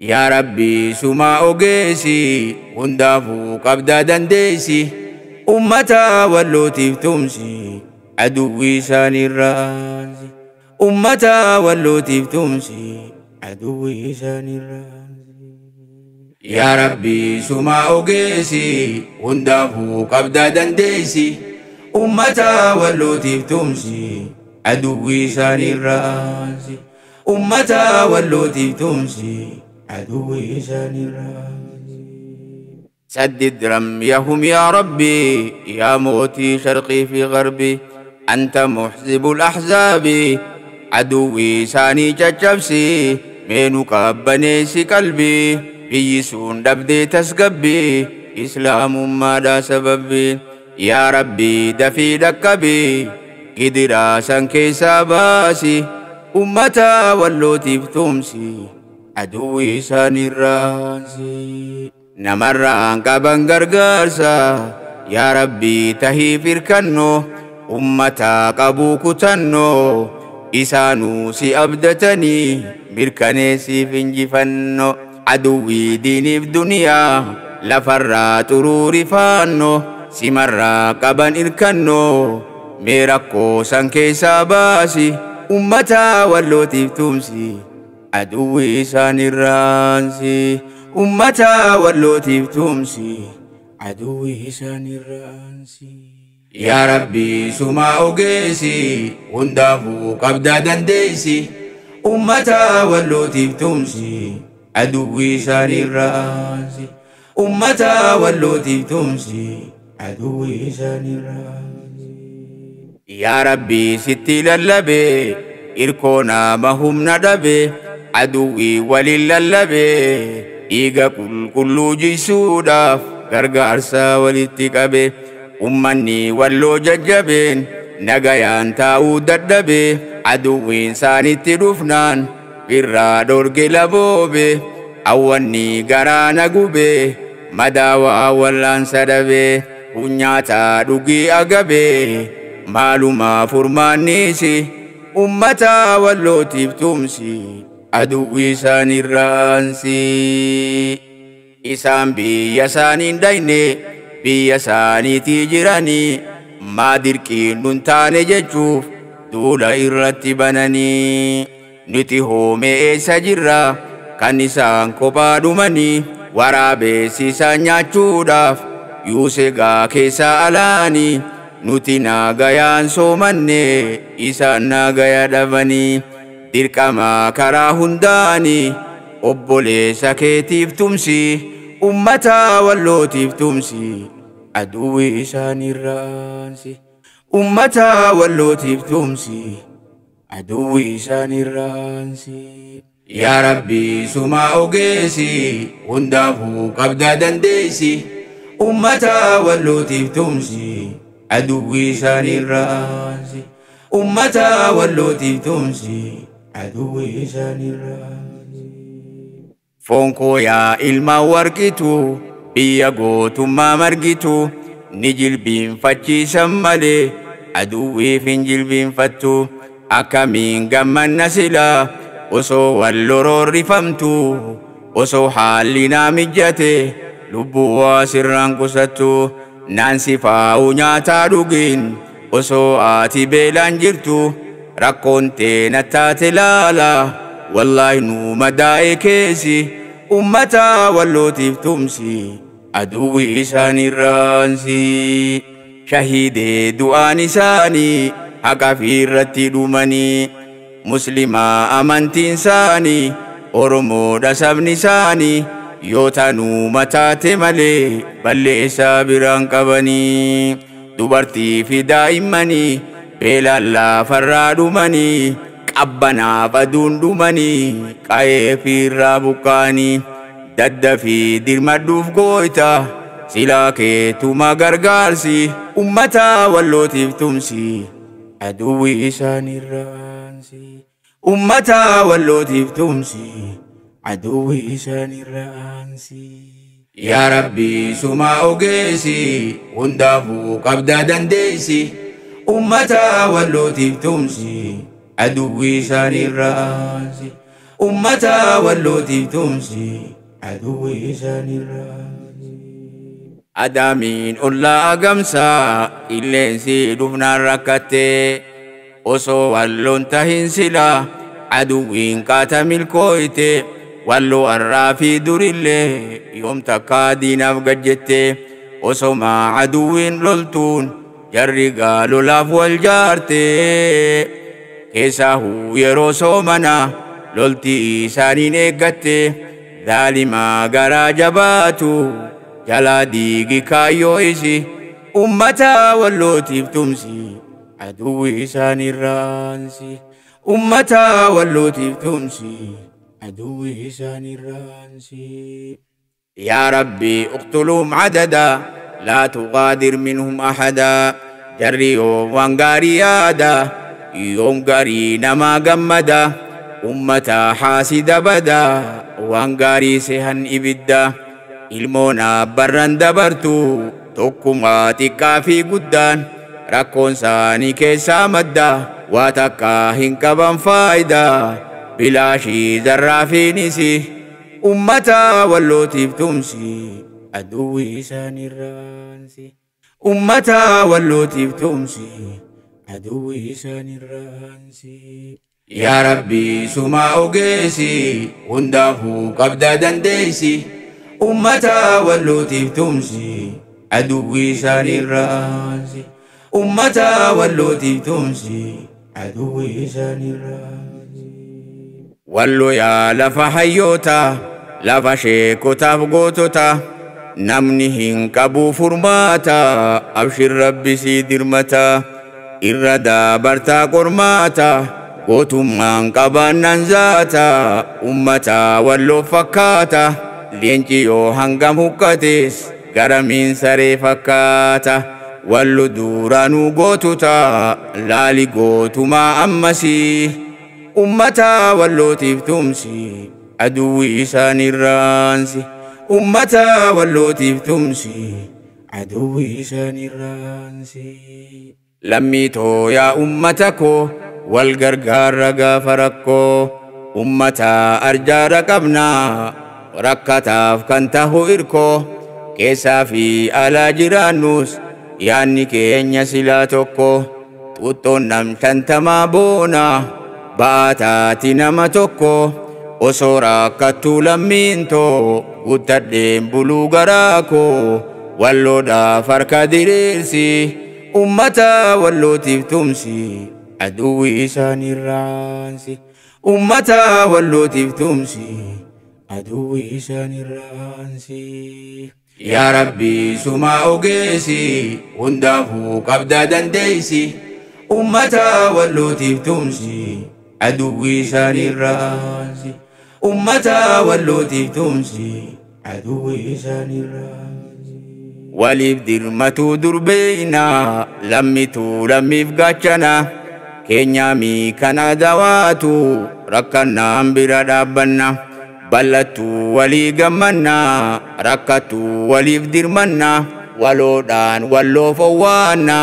Yaa Rabbi sumaa ogeessi hundaafuu qabdaa dandeessi ummata wallootiif tumsi aduwwii isaaniirraansi. Ummata wallootiif tumsi aduwwii isaaniirraansi. Yaa Rabbi sumaa ogeessi hundaafuu qabdaa dandeessi ummata wallootiif tumsi aduwwii isaaniirraansi. Ummata wallootiif tumsi aduwwii isaaniirraansi. سدد رميهم يا ربي يا موتي شرقي في غربي أنت محزب الأحزاب عدوي ساني ججبسي مينو قبنيسي قلبي بيسون دبدي تسقبي إسلام ما دا سببي يا ربي دفي دكبي قدرا سنكي ساباسي أمتا واللوتي فتمسي عدوي ساني الراسي namarraan qaban gargaarsa yaa Rabbii tahii firkannoo ummata qabuu kutannoo isaanuu si abdatanii mirkaneessiif injifannoo aduwwii diiniif duniyaa lafarraa xuruuri faannoo simarraa qaban irkannoo mee rakkoo san keessaa baasi ummata wallootiif tumsi aduwwii isaanirraansi. Ummata wallootiif tumsi aduwwii isaanirraansi. Yaa Rabbi sumaa ogeessi hundaafuu qabdaa dandeessi ummata wallootiif tumsi aduwwii isaanirraansi. Ummata wallootiif tumsi aduwwii isaanirraansi. Yaa Rabbi sitti lallabee irkoo nama humna dhabee aduwwii waliin lallabee dhiiga qulqulluu jisuudhaaf gargaarsa walitti qabe ummanni walloo jajjabeen nagayaan taa'uu dadhabe aduwwiin isaanitti dhufnaan irraa dhorge laboobe awwanni garaa na gube madaawaa wallaansa dhabe hunyaataa dhugii agabe maalumaa furmaanniisi ummata wallootiif tumsi aduwwii isaanirraansi. Isaan biyya isaaniin dhayne biyya isaaniitii jiranii maa dirqiin nun taane jechuuf duula irratti bananii nuti hoomee eessa jirra kan isaan kophaa dhumanii waraabeessi isaan nyaachuudhaaf yuusegaa keessaa alaanii nuti naagayaan soomanne isaan naagaya dhabanii dirqama karaa hundaanii obboleessa keetiif tumsi ummata wallootiif tumsi aduwwii isaanirraansi. Ummata wallootiif tumsi aduwwii isaanirraansi. Yaa Rabbi sumaa ogeessi hundaafuu qabdaa dandeessi ummata wallootiif tumsi aduwwii isaanirraansi. Ummata wallootiif tumsi aduwwii isaanirraansi. Foon koo yaa ilma warqitu biyya gootummaa margitu ni jilbiinfachiisan malee aduwwiif hin jilbiinfattu akkamiin gammanna silaa osoo wal loroorrifamtu osoo haalli naa mijjate lubbuu waa sirraan qusattu naan si faa'u nyaataa dhugiin osoo ati beelaan jirtu rakkoon teena taate laala wallaahi nu madaa'e keessi ummata wallootiif tumsi aduwwii isaanirraansi. Shahiidee du'aan isaanii haqa fi irratti dhumanii muslimaa amantiin isaanii Oromoodha sabni isaanii yoo tanuu mataate malee balleessaa biraan qabanii dubartii fi daa'immanii beelaan lafarraa dhumanii qabbanaaf aduun dhumanii qa'ee fi irraa buqqaanii daddafii dirmadhuuf gooyta silaa keetuma gargaarsi ummata wallootiif tumsi aduwwii isaanirraansi. Ummata wallootiif tumsi aduwwii isaanirraansi. Yaa Rabbi sumaa ogeessi hundaafuu qabdaa dandeessi ummata wallootiif tumsi aduwwii isaanirraansi. Ummata wallootiif tumsi aduwwi isaanirraa. Adaamiin ollaa agamsaa qilleensi dhufnaan rakkattee osoo walloon tahin silaa aduwwiin qaata milkooyte walloo arraa fi durillee yoom takkaa diinaaf gajjette osomaa aduwwiin loltuun jarri gaalolaaf wal jaarte keessaahuu yeroo soomana loltii isaaniin eeggatte zaalimaa garaa jabaatu jalaa diigi kaayyoo isi ummata wallootiif tumsi aduwwi isaanirraansi. Ummata wallootiif tumsi aduwwi isaanirraansi. Yaa Rabbi uqtuluhum adada laa tuqaadir minhum ahada. Jarri yoom waan gaarii yaada yoom gaarii namaa gammada ummata haasida bada waan gaarii sehan ibidda. Ilmoon abbarran dabartu tokkumaa xiqqaa fi guddaan rakkoon isaanii keessaa madda waa takka hin qaban faayidaa bilaashii zarraafiinisi ummata wallootiif tumsi aduwwi isaanirraansi. Ummata wallootiif tumsi aduwwi isaanirraansi. Yaa Rabbi sumaa ogeessi hundaafuu qabdaa dandeessi. Ummata wallootiif tumsi aduwwi isaanirraansi. Ummata wallootiif tumsi aduwwi isaanirraansi. Walloo yaa lafa hayyoota lafa sheekotaaf gootota namni hin qabu furmaata abshir rabbi sii dirmata irra dabartaa qormaata gootummaan qabaannaan zaata ummata walloo fakkaata. Leenci yoo hangam huqqates garamiin saree fakkaata. Wallo duraanuu gootuta laali gootumaa ammasii ummata wallootiif tumsi aduwwi isaanirraansi. Ummata wallootiif tumsi aduwwi isaanirraansi. Lammiitoo yaa ummata koo wal gargaarra gaafa rakkoo ummata arjaara qabnaa rakkataaf kan tahu irkoo keessaa fi alaa jiraannus yaanni keenya silaa tokko xuxxoon nam 50 boona ba'aataati nama tokko osoo rakkattuu lammiin too guuttadheen buluu garaa koo walloodhaaf harka diriirsi ummata wallootiif tumsi aduwwi isaanirraansi. Ummata wallootiif tumsi aduwwi isaanirraansi. Yaa Rabbi sumaa ogeessi hundaafuu qabdaa dandeessi ummata wallootiif tumsi aduwwi isaanirraansi. Ummata wallootiif tumsi aduwwi isaanirraansi. Waliif dirmatuu durbeeyna lammituu lammiif gaachana keenyaamii kana dawaatu rakkannaan bira dhaabbanna. Ballattuu walii gammanna rakkattuu waliif dirmanna waloodhaan walloof owwaanna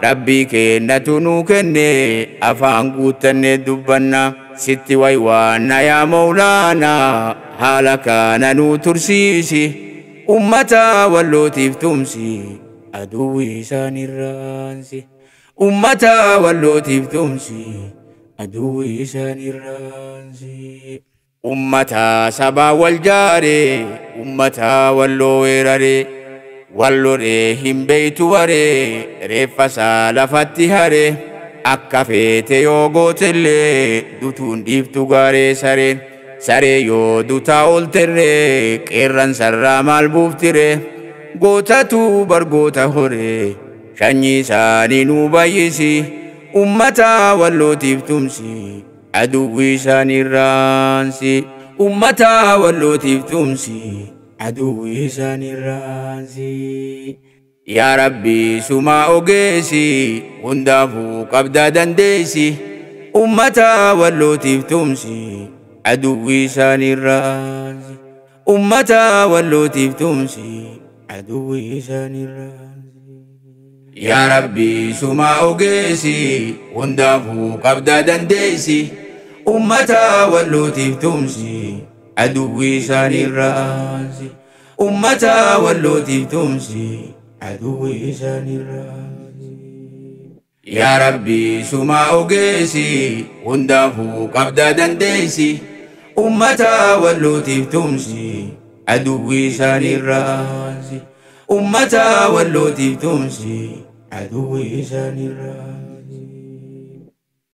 rabbii kennatu nuu kenne afaan guuttannee dubbanna sitti waywaanna yaa Mawlaana haala kana nuu tursiisi ummata wallootiif tumsi aduwwi isaanirraansi. Ummata wallootiif tumsi aduwwi isaanirraansi. Ummata sabaa wal jaare ummata walloo weerare walloree hin beeytu waree reeffa isaa lafatti hare akka feete yoo gootellee dutuun dhiiftu gaaree sareen saree yoo dutaa oolterree qeerran sarraa maal buuftire gootatu bargoota horee shanyii isaanii nuu baay'isi ummata wallootiif tumsi aduwwi isaanirraansi. Ummata wallootiif tumsi aduwwi isaanirraansi. Yaa Rabbi sumaa ogeessi hundaafuu qabdaa dandeessi ummata wallootiif tumsi aduwwi isaanirraansi. Ummata wallootiif tumsi aduwwi isaanirraansi. Yaa Rabbi sumaa ogeessi hundaafuu qabdaa dandeessi Ummata Wallootiif tumsi, aduwwi isaaniirraansi. Ummata Wallootiif tumsi, aduwwi isaaniirraansi. Yaa Rabbi, sumaa ogeessi, hundaafuu qabdaa dandeessi. Ummata Wallootiif tumsi, aduwwi isaaniirraansi. Ummata Wallootiif tumsi, aduwwi isaaniirraansi.